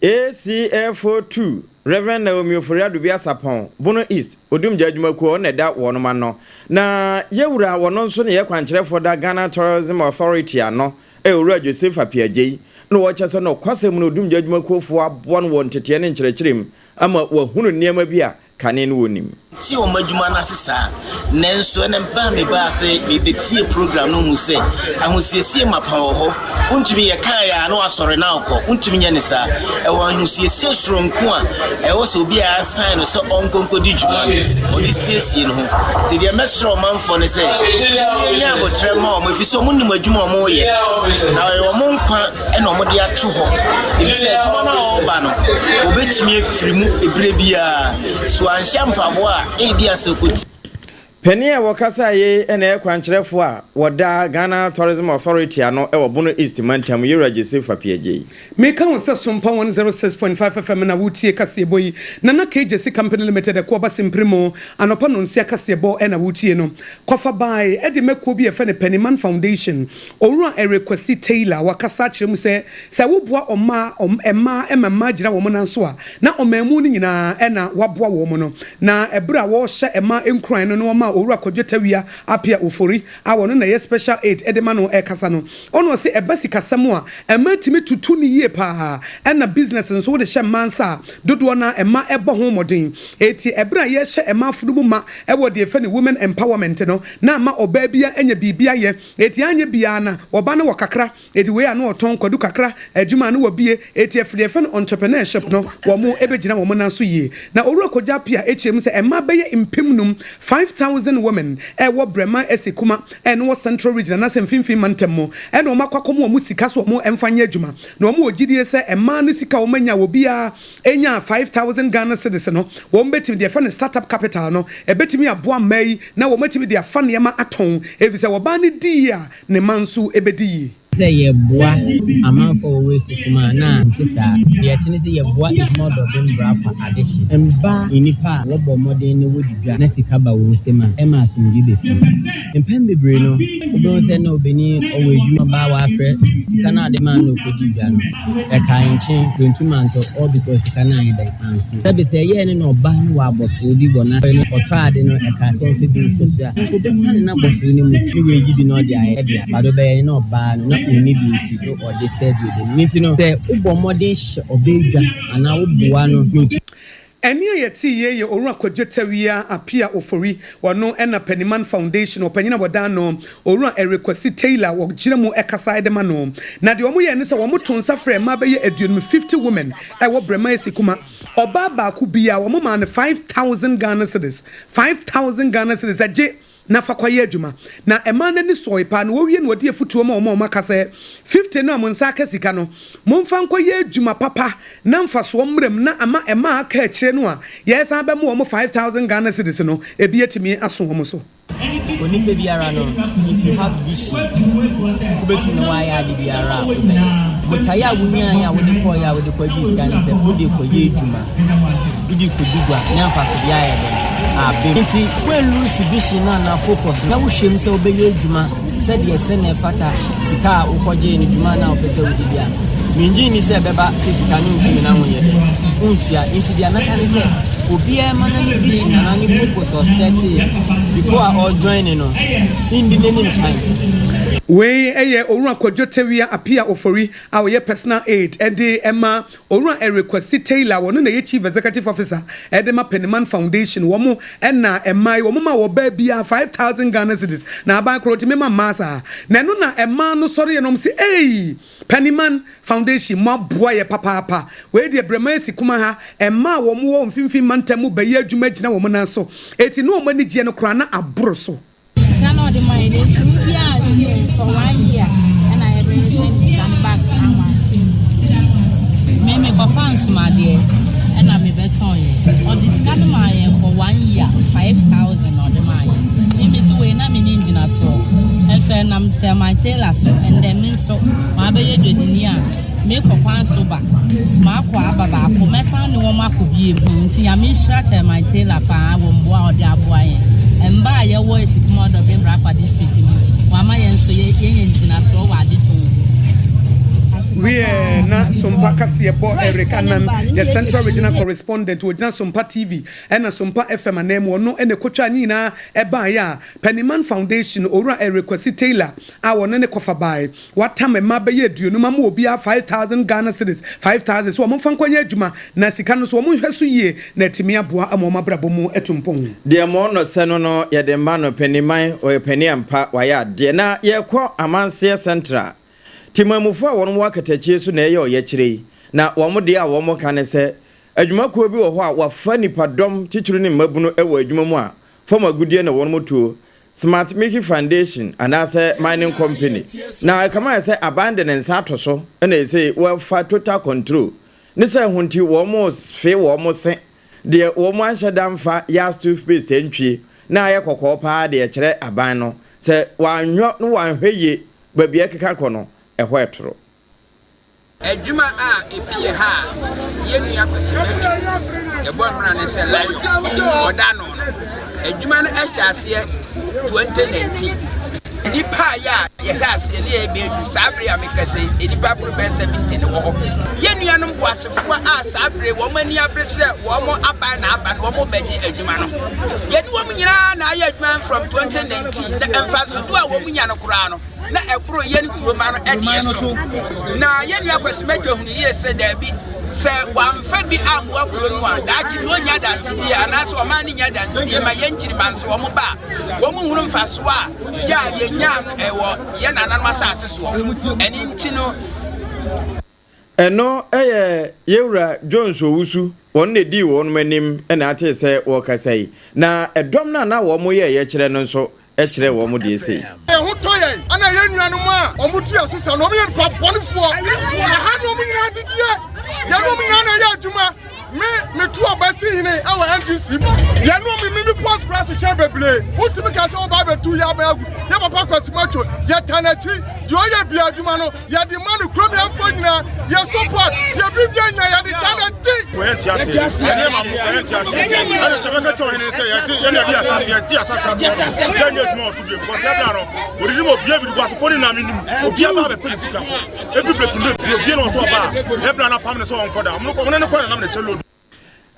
ACFO 2, Rev. Naomi Ofori Adobi Asapɔn, Bono East, Odumgya Adwumakuo, ɔno na ɛda wɔnom ano. Na yɛwura wɔno nso ne yɛ kwankyerɛfoɔ da Ghana Tourism Authority ano, ɛyɛ Owura Joseph Appiah Agyei, na wɔkyɛ sɛ nɔkwasɛm mu no Odumgya Adwumakuofoɔ aboa no wɔ nteteɛ ne nkyerɛkyerɛ mu ama wahunu nneɛma bi a. kane no wɔnnim. Te wɔn adwuma no ase saa. Nanso ɛnɛ bere a mebaa sɛ mebetie program no hu sɛ ahosiesie mapa wɔ hɔ. Wontumi yɛ kae a na wasɔre na akɔ. Wontumi nyɛ ne saa. Ɛwɔ ahosiesie soronko a ɛwɔ sɛ obi a asan no sɛ ɔnkɔ nkɔdi dwuma no, ɔde siesie ne ho. Nti deɛ mɛsrɛ ɔmanfoɔ ne sɛ yɛnyɛ abotrɛ ma wɔn ɛfiri sɛ wɔn nim adwuma a wɔyɛ na ɛyɛ wɔn nkwa na wɔde ato hɔ. Ɛfiri sɛ adwuma no a ɔreba no, wɔbɛtumi afiri mu ɛberɛ biara. So wanhyɛ mpaboa a, ebia sɛ ɔkɔti. Panin a wɔkasaeɛ yi na ɛyɛ kwankyerɛfoɔ a wɔda Ghana Tourism Authority ano wɔ Bono East mantam, Yewura Joseph Appiagyei. Meka wo sɛ Sompa 106.5 FM na woretie kaseɛbɔ yi. Nana K. Gyasi Company Limited ɛko aba Simpiri mu anɔpa nonsia kaseɛbɔ na woretie no. Kɔfa bae de ma kuo bi a yɛfrɛ no Pennyman Foundation. Owura Eric Kwasi Taylor wakasa akyerɛ mu sɛ, sɛ woboa ɔmaa mmaa ma mmaa gyina wɔn nan so a, na ɔmanmu no nyinaa na waboa wɔn no. Na ɛberɛ a wɔrehyɛ mmaa nkuran no na wɔmaa Owura Kwadwo Tawia Appiah Ofori a ɔno na ɛyɛ Special Aide de ma no rekasa no, ɔna ɔse ɛba sikasɛm a, mmaa tumi tutu no yie paa, ɛna business nso wode hyɛ mmaa nsa a, dodoɔ no ara mmaa bɔ ho mmɔden. Enti ɛberɛ a yɛrehyɛ mmaa afono mu ma wɔ deɛ yɛfrɛ no women empowerment no, na ama ɔbaa biara anya biribi ayɛ. Eti anyɛ biaa na ɔba no wɔ kakra, eti wei a na ɔtɔn kwadu kakra, adwuma a na wabue, eti ɛfiri deɛ yɛfrɛ no entrepreneurship no wɔn bɛgyina wɔn nan so yie. Na Owura Kwadwo Appiah kyerɛ mu sɛ mmaa bɛyɛ mpemnum, 5,000 women, ɛwɔ Brɛman Asikuma a ɛno wɔ Central Region anaasɛ Mfimfini Mantam mu ɛna wɔn akɔ akɔma wɔn sika so wɔn mfa nyɛ adwuma. Na wɔn wɔ gyidie sɛ mmaa no sika a wɔn anya a obiara nyaa 5,000 Ghana cedis no, wɔn bɛtumi, deɛ yɛfrɛ no start up capital no, ɛbɛtumi aboa mmaa yi na wɔn atumi de afa nneɛma atɔn, efisɛ ɔbaa no di yie a, ne mma nso bɛdi yie. Sɛ yɛboa amanfoɔ a wɔwɔ esukuu mu a, na ɛnte saa. Deɛ ɛte ne sɛ yɛboa adwuma ɔdɔden bra kwa adehye. Mba nnipa a wɔbɔ mmɔden na wɔdi dwa na sika ba wɔn nsam a, ɛma asomdwoe ba fie. Mpɛn bebree no, wobɛhu sɛ na ɔbanin ɔwɔ adwuma ba a wafrɛ sika no a ɔde maa no na ɔkɔdii dwa no, ɛkaa nkyen, wantum antɔ, all because sika no anyɛ dɛn, anso. Sɛbe sɛ ɛyɛɛ no na ɔba no wɔ abɔsoɔ bi wɔ n'asɔre no ɔtɔ ade no, ɛkaa sɛ ɔmfa bi nsɔ so a, ɔbɛsiane n'abɔsoɔ no mu na wayi bi na ɔde ayɛ dea, but ɔbɛyɛ no na ɔbaa no na ɔnni bi nti na ɔde steady ɔda mu. Nti no, sɛ wobɔ mmɔden hyɛ ɔbaa dwa anaa woboa no na ɔtu. Ɛnne a yɛtee yei yɛ Owura Kwadwo Tawia Appiah Ofori, ɔno na Pennyman Foundation ɔpanyin a wɔda ano, Owura Eric Kwasi Taylor wɔgyina mu kasa de ma no. Na deɛ wɔyɛɛ ne sɛ wɔtoo nsa frɛɛ mmaa bɛyɛ aduonum, 50 women, wɔ Brɛma Asikuma. Ɔbaa baako biara wɔmaa no 5,000 Ghana cedis, 5,000 Ghana cedis, ɛgye na fa kɔyɛ adwuma. Na ɛmaa n'ani sɔe paa, na owie no ɔde afutuo ma wɔn a wɔaka sɛ, 50 no a mo nsa aka sika no, momfa nkɔyɛ adwuma papa na mfasoɔ mmra mu na ama ɛma a aka akyire no a yɛresan abɛma wɔn 5,000 Ghana cedis no, ebi atumi aso wɔn so. Onipa biara no, if you have vision, wobɛtumi na woayɛ ade biara a wobɛyɛ. Botaeɛ a wonyaeɛ a wode kɔeɛ a wode kɔgye sika ne sɛ wode kɔyɛ adwuma. Wode kɔdi gua na mfasodeɛ ayɛ dɛn? Aba mu. Nti woanluusi vision no anaa focus no na wohwɛ mu sɛ wobɛyɛ adwuma sɛdeɛ ɛsɛ na ɛfata sika a wokɔgyee no dwuma no a wopɛ sɛ wode di a, mengye nni sɛ ɛbɛba sɛ sika no ntumi na wonyɛ dɛn? Wontua. Nti deɛ mɛka ne sɛ obiara ma na ne vision anaa ne focus ɔsɛteeɛ before a ɔrejoine no ndi n'anim kan. Wei yɛ Owura Kwadwo Tawia Appiah Ofori a ɔyɛ Personal Aide de ma Owura Eric Kwasi Taylor, ɔno na ɛyɛ Chief Executive Officer de ma Pennyman Foundation, wɔn na mmaa yi, wɔn ma ɔbaa biara 5,000 Ghana cedis, na aban korɔ tumi ma mmaa saa, na ɛno na mmaa no sɔreɛ na wɔn se ei, Pennyman Foundation mo aboa yɛ papaapa, wei deɛ Brɛman asi kuma ha, mmaa a wɔn wɔ mfimfini mantam mu bɛyɛ adwuma agyina wɔn nan so, eti na wɔn anigyeɛ no koraa na aboro so. Sika na ɔde ma yɛ no nti obiara nsi o for one year ɛna yɛde return sika no back ama me me kɔfa nsomadeɛ ɛna me bɛtɔn yɛ ɔde sika no maa yɛn for one year 5,000 na ɔde maa yɛn me me si wei na me ne ngyina soɔ ɛnso ɛnam Chairman Taylor so ɛndɛ me nso maa bɛyɛ dwadini a Mekɔ kwan so ba, makɔ aba baako, mɛsan ne wɔn akɔ biem. Nti Nyame nhyira Chairman Taylor paa wɔ mmoa a ɔde aboa yɛn. Mba a yɛwɔ Asikuma Ɔdɔben Brakwa District mu, wama yɛn nso yɛnya ngyinasoɔ wɔ ade tɔn mu. Wiɛ, na. Sompa kaseɛbɔ Eric Annan yɛ Central Regional Correspondent, ɔgyina Sompa TV ɛna Sompa FM ananmu, ɔno na ɛkɔtwaa ne nyinaa ɛbaeɛ a Pennyman Foundation Owura Eric Kwasi Taylor a ɔno ne kɔfa baeɛ. Wɔatam mmaa bɛyɛ aduonum ama obiara 5,000 Ghana cedis, 5,000, sɛ wɔmfa nkɔnyɛ adwuma, na sika no nso wɔnhwɛ so yie na atumi aboa ama wɔn abrabɔ mu atu mpɔn. Deɛ mɔ no sɛ no no yɛde ma no Paniman ɔyɛ panin ampa wayɛ adeɛ na yɛkɔ Amanseɛ Central Temanmufoɔ a wɔn wɔ akatakyie so na ɛyɛ ɔyɛkyerɛ yi na wɔn deɛ a wɔn ka ne sɛ adwumakuo bi wɔ hɔ a wɔafa nipa dɔm titiri ne mmabunu wɔ adwuma mu a fam agudeɛ na wɔn tuo Smart Mickey Foundation anaasɛ Mining Company na ɛkame ayɛ sɛ aban de ne nsa ato so na ɛsei wɔafa total control ne sɛ ɛho nti wɔn fe wɔn se deɛ wɔn anhyɛ da mfa Yas toothpaste antwie na ayɛ kɔkɔɔ paa deɛ ɛkyerɛ aban no sɛ wɔanhwɛ no wɔanhwɛ yie baabi a ɛkeka kɔ no ɛhɔ ɛtoro. Adwuma a epie ha a yɛn nua Kwasi Matu yɛbɔ mmara ne sɛ Lion ɔda ano no, adwuma no hyɛ aseɛ 2019. Nnipa a yɛ a yɛhɛ aseɛ ne yɛyɛ bɛyɛ du saa bere a mekasa yi, nnipa boro bɛyɛ 70 ne wɔ hɔ. Yɛn nuanom boasefoɔ a saa bere wɔn ani abere sɛ wɔn aban na aba no wɔn bɛgye adwuma no. Yɛne wɔn nyinaa na ayɛ adwuma from 2019 na mfasodoɔ a wɔn nya no koraa no, na ɛboro yɛn kuroma no deɛ so. Na yɛn nua Kwasi Mɛtwa hunu yie sɛ daabi, sɛ wamfa bi ammoa kuro no a, daakye bi ɔnnya adansedie anaasɛ ɔman no nnya adansedie ma yɛn nkyirimma nso wɔn ba a, wɔn nhunu mfasoɔ a yɛ a yɛnyaa no wɔ yɛn nananom asase soɔ. Ɛno nti no. Ɛno yɛ Yɛwura Jones Owusu, wɔn na edii wɔnom anim na atee sɛ wɔrekasa yi. Na ɛdɔm no a na wɔn yɛ yɛkyerɛ no nso kyerɛɛ wɔn deɛ sei. Yɛn ho tɔ yɛn ɛna yɛn nuanom a wɔn tu yɛn so sa no, wɔn yɛ nipa bɔnefoɔ. Ɛha ne wɔn nyinaa didie, yɛne wɔn nyinaa na ɛyɛ adwuma. Me metu ɔba si hene ɛwɔ NDC mu. Yɛne wɔn me me post kura so kyɛn bebree. Wotumi ka sɛ wɔba abɛtu yɛ aban agu. Yɛ papa Kwasi Macho, yɛta n'akyi. Deɛ ɔyɛ bia adwuma no, Yɛde ma no kurom yɛmfa nyinaa yɛ support yɛ bibia nyinaa yɛde ta na di. Yɛte aseɛ ɛne ma mo ɛne te aseɛ ɛne sɛ bɛka kyɛ ɔhene sɛ yɛgye yɛne yɛde asase yɛgye asase ato hɔ yɛnyɛ adwuma wɔ so bio because yɛbra no wɔdidi ma obia bi de gu asopɔ ne nam nim obia ba bɛpɛ ne sika kɔ ebi brekin de bi obia na ɔso ɔba a yɛbra no apam ne sɛ ɔnkɔ da ɔmo ne ne kɔ na nam ne kyɛ load.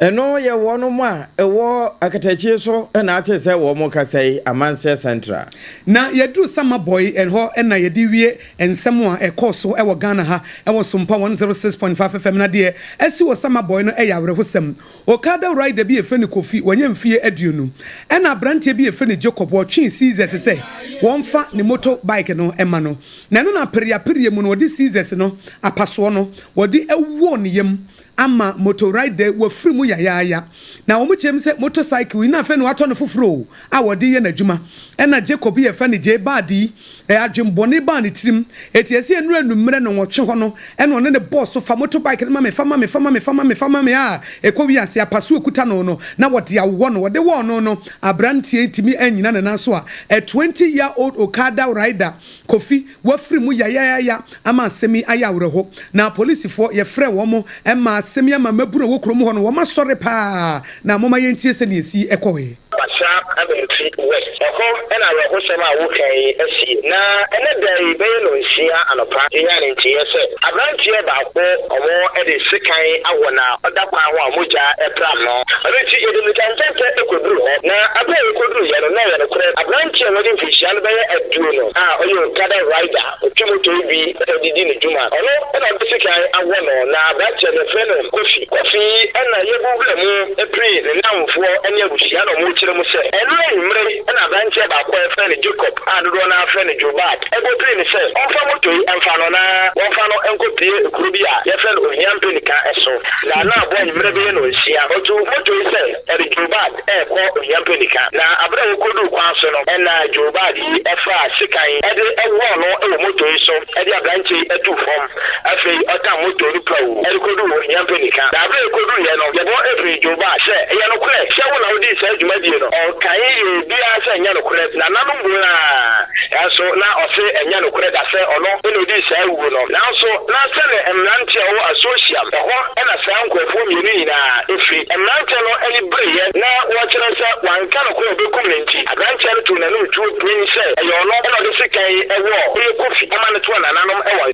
Ɛno yɛ wɔnom a ɛwɔ akatakyie so na ate sɛ wɔn kasa yi, Amanseɛ Central. Na yɛduru Samaboi hɔ na yɛde wie nsɛm a ɛkɔɔ so wɔ Ghana ha wɔ Sompa 106.5 FM na deɛ asi wɔ Samaboi no yɛ awerɛhosɛm. Okada rider bi a yɛfrɛ no Kofi, wanya mfeɛ 20, ɛna aberanteɛ bi a yɛfrɛ no Jacob wɔtwee scissors sɛ wɔmfa ne motor bike no mma no. Na ɛno na apereapereɛ mu no wɔde scissors no, apasoɔ no, wɔde wɔɔ ne yam ama motor rider wafiri mu yayaaya. Na wɔn kyerɛ mu sɛ motorcycle yi na afei na watɔ no foforɔ o a wɔde yɛ n'adwuma. Ɛna Jacob yi a yɛfrɛ no Jay Bad yi, adwen bɔne baa ne tirim. Eti ɛsɛ nnura anummerɛ nnɔnwɔtwe hɔ no ɛna ɔne ne boss so fa motorbike no ma me, fa ma me, fa ma me, fa ma me, fa ma me a ɛkɔ wi ase apaso ekuta no no na wɔde awɔ no. Wɔde wɔɔ no no abranteɛ yi tumi annyina ne nan so a a 20 year old Okada rider Kofi, wafiri mu yayaaya ama asɛm yi ayɛ awerɛho. Na apolisifoɔ, yɛfrɛɛ wɔn ma asɛm yi ama mmabunu a ɛwɔ kurom hɔ no, wɔn asɔre paa. Na momma yɛntie sɛdeɛ ɛsii kɔeɛ. Basa Amenfi West. Ɛhɔ na awerɛhosɛm a woreka yi asie. Na ɛnnɛ da yi bɛyɛ nnɔnsia anɔpa, yɛnyaa ne nteeɛ sɛ aberanteɛ baako wɔde sekan awɔ na ɔda kwan ho a mogya repram no. Ɛno nti yɛde mmirika ntɛmntɛm kɔduruu hɔ. Na berɛ a yɛkɔduruiɛ no, na ɛyɛ nokorɛ, aberanteɛ a wadi mfirihyia no bɛyɛ 20 a ɔyɛ Okada rider, ɔtwi moto yi bi de di ne dwuma. Ɔno na ɔde sekan awɔ no, na aberanteɛ no yɛfrɛ no Kofi. Kofi yi na yɛbu wura mu pirii ne nnamfoɔ ne abusua na wɔkyerɛ mu sɛ, ɛnnora anwummerɛ yi na aberanteɛ baako a yɛfrɛ no Jacob a dodoɔ no ara frɛ no Joe Bad bɔ pirii no sɛ ɔmfa moto yi mfa no na wɔmfa no nkɔpue kuro bi a yɛfrɛ no Ohia Mpenika so. Na na abɔ anwummerɛ bɛyɛ nnɔnsia. Ɔtuu moto yi sɛ ɔde Joe Bad rekɔ Ohia Mpenika. Na berɛ a wɔkɔduu kwan so no na Joe Bad yi faa sekan de wɔɔ no wɔ moto yi so de aberanteɛ yi tuu fam. Afei ɔtam moto no pauu de kɔduu Ohia Mpenika. Na berɛ a ɛkɔduruiɛ no, yɛbɔ firii Joe Bad sɛ, Ɛyɛ nokorɛ sɛ wo na wodii saa dwumadie no? Ɔkae yɛɛ biara sɛ ɛnyɛ nokorɛ. Nananom buee ara, nanso na ɔse ɛnyɛ nokorɛ da sɛ ɔno na odii saa wuo no. Nanso na sɛne mmeranteɛ a wɔwɔ Asosiam hɔ na saa nkurɔfoɔ mmienu nyinaa firi. Mmeranteɛ no ani bereeɛ na wɔkyerɛ sɛ wanka nokorɛ a ɔbɛkum no nti, aberanteɛ no too n'anom tuo prin sɛ ɛyɛ ɔno na ɔde sekan wɔɔ Kofi ma no toa nananom wɔ.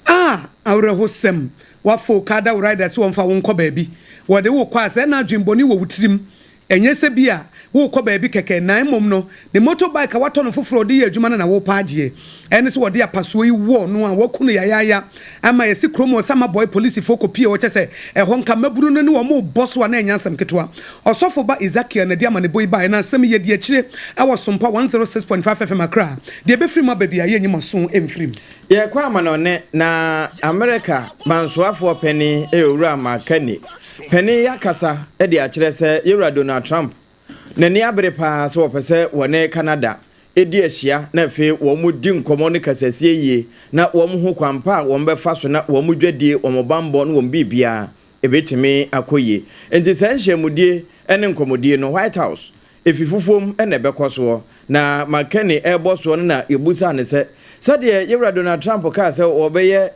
A Awerɛhosɛm! Woafa okada wo rider sɛ wɔmfa wo nkɔ baabi. Wɔde wo kɔ a, sɛ na adwemmɔne wɔ wo tirim. Ɛnyɛ sɛ bi a worekɔ baabi kɛkɛ, na mmom no, ne motorbike a watɔ no foforɔ a ɔde yɛ adwuma no na worepɛ agyeɛ. Ɛne sɛ wɔde apasoɔ yi wɔɔ no a wɔaku no yayaaya ama yɛsi kurom hɔ sɛ ama bɔe polisifoɔ kɔpie hɔ kyɛ sɛ ɛhɔ nka mmabunu no ne wɔn rebɔ so a na ɛnyɛ asɛm ketewa. Ɔsɔfo ba Ezekiel na ɛde amanebɔ yi baeɛ na asɛm yi yɛdi akyire wɔ Sompa 106.5 FM Accra. Deɛ ɛbɛfiri mu aba biara yɛnyi mo aso mfiri mu. Yɛrekɔ amanɔne na Amerika mansoafoɔ panin Owura Mark Carney panin yi akasa de akyerɛ sɛ Yɛwura Donald Trump n'ani abere paa sɛ wɔpɛ sɛ wɔne Canada di ahyia na afei wɔn di nkɔmmɔ ne kasasie yie na wɔn hu kwan pa a wɔn bɛfa so na wɔn dwadie, wɔn banbɔ ne wɔn biribiara ɛbɛtumi akɔ yie. Enti saa nhyiamudie ne nkɔmmɔdie no White House Efi fufuom na ɛbɛkɔ soɔ. Na McKinney rebɔ soɔ no na yɛbusaa no sɛ, sɛdeɛ Yɛwura Donald Trump kaa sɛ wɔbɛyɛ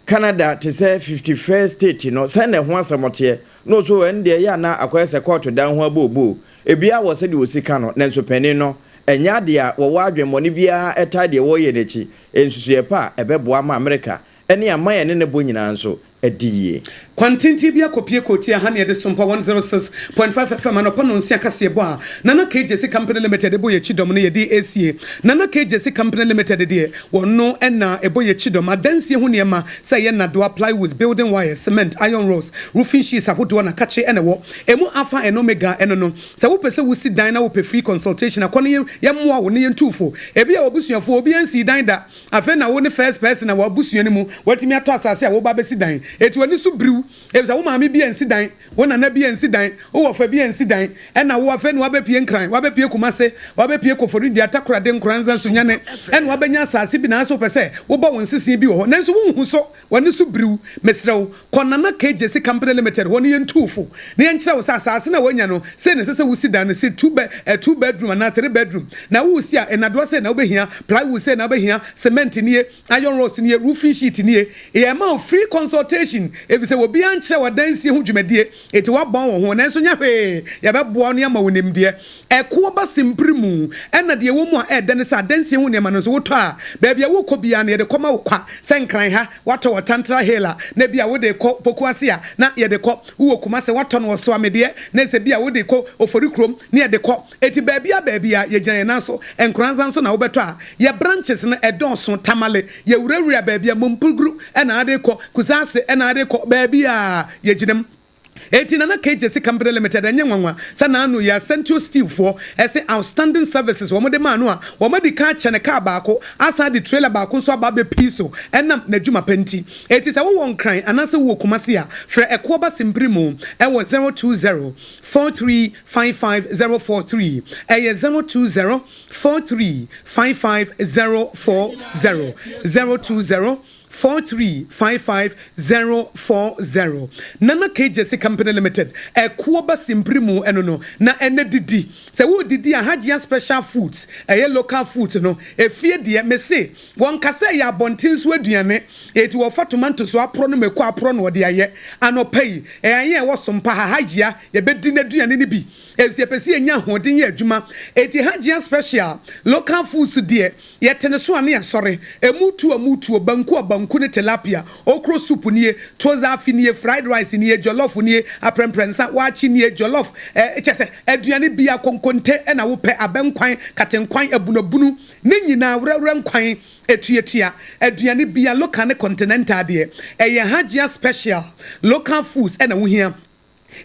Canada te sɛ 51st state no, sɛn na ɛho asɛm teɛ? Na ɔse, oh, ɛno deɛ ɛyɛ a na akɔyɛ sɛ kɔɔto dan ho abooboo. Ebiara wɔ sɛdeɛ wɔsi ka no, nanso panin no, ɛnyɛ adeɛ a wɔwɔ adwemmɔne biara ɛtae deɛ wɔreyɛ no akyi. Nsusuiɛ pa a ɛbɛboa ama Amerika ne aman a ɛne no bɔ nyinaa nso adi yie. Kwan tenten bi akɔpue kootia ha ne yɛde Sompa 106.5 FM anɔpa nonsia kaseɛbɔ a Nana K Gyasi Company Limited bɔ yɛn kyidɔm no yɛde resie. Nana K Gyasi Company Limited deɛ wɔno na ɛbɔ yɛn kyidɔm adansie ho nneɛma sɛ ɛyɛ nnadoa, plywoods, building wires, cement, iron rods, roofing sheets ahodoɔ na kakye na ɛwɔ ɛmu Alpha and Omega ɛno no sɛ wopɛ sɛ wosi dan na wopɛ free consultation a kɔ na yɛmmoa wo na yɛntu wo fo. Ebia w'abusuafoɔ obiara nsii dan da Afei na wo ne first person a w'abusua no mu watumi atɔ asase a woreba abɛsi dan. Enti w'ani so biriw efisɛ wo maame bi ansi dan, wo nana bi ansi dan, wo wɔfa bi ansi dan, ɛna wo afei na wabɛpue Nkran, wabɛpue Kumase, wabɛpue Koforidua, Takoradi, Nkoranza, Sunyani, ɛna wabɛnya asase bi nanso wopɛ sɛ wobɔ wo nsese bi wɔ hɔ nanso wonhu so. W'ani so biriw. Mesrɛ wo, kɔ Nana K. Gyasi Company Limited hɔ na yɛntu wo fo na yɛnkyerɛ wo sɛ asase no a woanya no, sei na ɛsɛ sɛ wosi dan no, si two bɛ eh, two bedroom anaa three bedroom. Na woresi a, nnadewa sei na wobɛhia, plywood sei na wobɛhia, cement nie, iron rods nie, roofing sheet nie. Yɛma wo free consultation efisɛ obiara nkyerɛ wo adansie ho dwumadie, enti woabɔn wo ho nanso nyɛ hwee, yɛbɛboa wo na yɛama wo nimdeɛ. Ɛkoɔ ba simpire mu, ɛna deɛ ɛwɔ mu a ɛɛdɛ ne sɛ adansie ho nneɛma no nso wotɔ a, baabi a worekɔ biara no yɛde kɔma wo kwa. Sɛ Nkran ha woatɔ wɔ Tantra Hill a, na ebia wode rekɔ Pokuase a, na yɛde kɔ. Wowɔ Kumase woatɔ no wɔ Soamedeɛ, na sɛ ebia wode rekɔ Oforikrom, na yɛde kɔ. Enti baabiara baabiara yɛgyina yɛn nan so. Nkoranza nso na wobɛtɔ a, yɛn branches no ɛdɔɔso. Tamale, yɛwurawura baabiara, Mompurguru na wode rekɔ, Kusaase na wode rekɔ, baabiara yɛgyina mu. Enti Nana K. Gyasi Company Limited ɛnyɛ nwanwa sɛ n'ano yɛ Asɛntio Steel foɔ ɛse outstanding services wɔn de maa no a wɔn adi kan akyɛ no car baako asan de trailer baako nso aba abɛpii so ɛnam n'adwuma pa nti. Enti sɛ wowɔ Nkran anaasɛ wowɔ Kumasi a frɛ Ɛkoɔba Simpirimu ɛwɔ 020 43 55 043 ɛyɛ 020 43 55 040 020 4355040 Nana K Gyasi Company Limited Ɛkoɔ ba simpiri mu ɛno no na ɛnɛ didi sɛ woredidi a Hajia Special Foods ɛyɛ local foods no efie deɛ mese wɔnka sɛ ɛyɛ abɔnten so aduane eti wɔfa tomantos aporɔ no mako aporɔ na wɔde ayɛ anɔpa yi ɛyɛ ɛwɔ sompa ha Hajia yɛbɛdi n'aduane no bi efisɛ yɛpɛ sɛ yɛnya ahoɔden yɛ adwuma eti Hajia Special local foods deɛ Yɛte ne so a ne yɛasɔre. Emu tuo a mu tuo, banku a banku ne tilapia, okro soup nie, tuo-zaafi nie, fried rice nie, jollof nie, aprɛmprɛnsa, waakye nie, jollof, eh, kyerɛ sɛ aduane biara, konkonte na wopɛ, abɛnkwan, katenkwan, abunabunu, ne nyinaa, werɛwerɛ nkwan, etuatua, aduane biara, local ne continental deɛ, ɛyɛ Hajia special, local foods na wohia.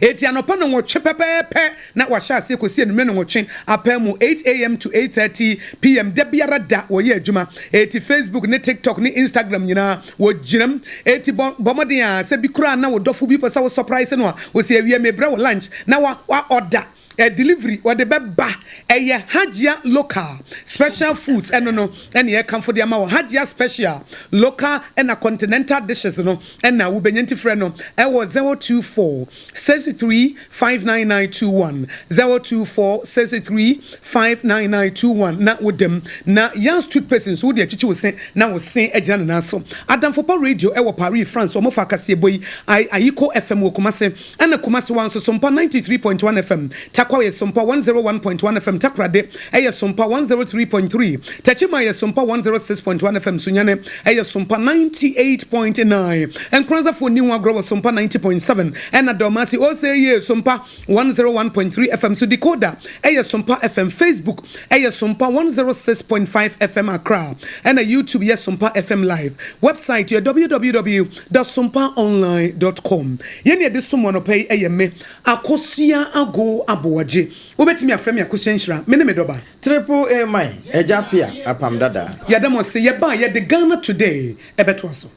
Enti anɔpa nnɔnwɔtwe pɛpɛɛpɛ na wɔahyɛ aseɛ kɔsi anwummerɛ nnɔnwɔtwe apaa mu, 8 am to 8:30 pm, da biara da wɔyɛ adwuma. Enti Facebook ne TikTok ne Instagram nyinaa wɔgyinam. Enti bɔ bɔ mmɔden ara sɛ bi koraa na wo dɔfo bi wopɛ sɛ wo surprise no a, ɔsi awie mebrɛ wo lunch na wa wa order eh, delivery wɔde bɛba. Ɛyɛ Hajia Local Special Foods ɛno no ɛne yɛkamfo de ama wɔ Hajia Special Local ɛna Continental Dishes no. Ɛna wobɛnya nti frɛ no ɛwɔ 024 63 59921 024 63 59921 na wodam na Yans toothpaste nso wode akyikyi wo se na wo se agyina ne nan so. Adamfo Pa Radio ɛwɔ Paris France wɔn fa akaseɛbɔ yi Ayiko FM wɔ Kumase ɛna Kumase wa nso Sompa 93.1 FM Takoradi. Tarkwa yɛ Sompa 101.1 FM, Takorade yɛ Sompa 103.3, Techiman yɛ Sompa 106.1 FM, Sunyani yɛ Sompa 98.9, Nkoranzafoɔ nni ho agorɔ wɔ Sompa 90.7, ɛna Dɔmasi Ose yɛ Sompa 101.3 FM so, Decoder yɛ Sompa FM, Facebook yɛ Sompa 106.5 FM Accra, ɛna YouTube yɛ Sompa FM Live. Website yɛ www.sompaonline dot com. Yɛn yɛde som anɔpa yi yɛ me, Akosua Ago Aboagye. Wobɛtumi afrɛ me Akosua Nhyira. Me ne me dɔba. Triple A man, Agya Pia, Apam Dada. Yɛda mo ase. Yɛba a, yɛde Ghana Today ɛbɛtoa so.